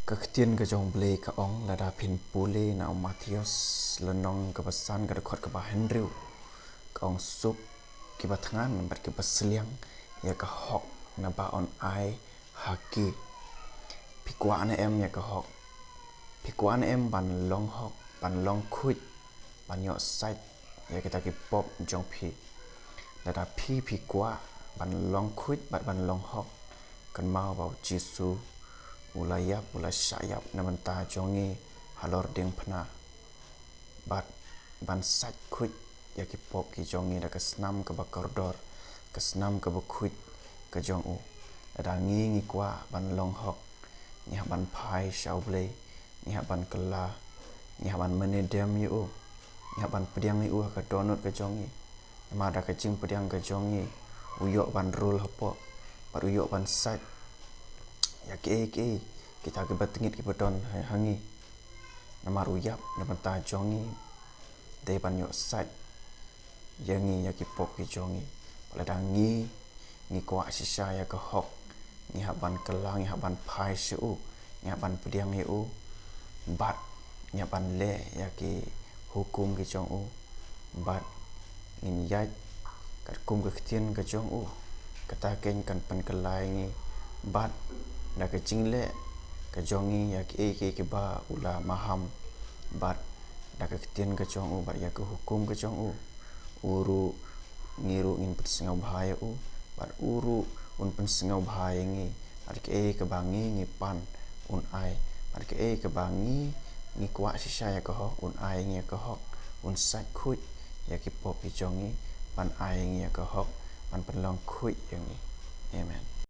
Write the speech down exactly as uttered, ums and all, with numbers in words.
Ka ktien ka jong U Blei ka ong, lada phin pule na u Mathaios lynnong kaba san, ka dkhot kaba hynriew, ka ong: Suk kiba thngan bad kiba sliang ïa ka hok, naba yn ai ha ki. Phi kwah ne em ïa ka hok? Phi kwah ne em ban long hok, ban long khuid, ban ïoh sait ïa kita ki pop jong phi? Lada phi, phi kwah ban long khuid bad ban long hok, kynmaw ba U Jisu u la ïap, u la shah ïap na bynta jong ngi halor diengphna, bad ban sait khuid ïa ki pop ki jong ngi da ka snam kaba kordor, ka snam kaba khuid ka jong u. Lada ngi, ngi kwah ban long hok, ngi hap ban phai sha U Blei, ngi hap ban kylla, ngi hap ban mane dem ïa u, ngi hap ban pdiang ïa u ha ka dohnud ka jong ngi. Namar da ka jingpdiang ka jong ngi, u ïoh ban rule hapoh, bad u ïoh ban sait ïa kiei kiei kita kiba tyngeh kiba don ha, ha ngi. Namar u ïap na bynta jong ngi, dei ban ïoh sait ïa ngi ïa ki pop ki jong ngi. Bad lada ngi, ngi kwah shisha ïa ka hok, ngi hap ban kylla, ngi hap ban phai sha u, ngi hap ban pdiang ïa u, bad ngi hap ban leh ïa ki hukum ki jong u, bad ngin ïaid katkum ka ktien ka jong u. Kata keiñ kan pynkylla ïa ngi, bad da ka jingleh ka jong ngi ïa kiei kiei kiba u la maham, bad da ka ktien ka jong u bad ïa ka hukum ka jong u, u ruh, ngi ruh ngin pynsngewbha ïa u, bad u ruh un pynsngewbha ïa ngi. Bad kaei kaba ngi, ngi pan, un ai. Bad kaei kaba ngi, ngi kwah shisha ïa ka hok, un ai ïa ngi ïa ka hok, un sait khuid ïa ki pop ki jong ngi, ban ai ïa ngi ïa ka hok, ban pynlong khuid ïa ngi. Amen.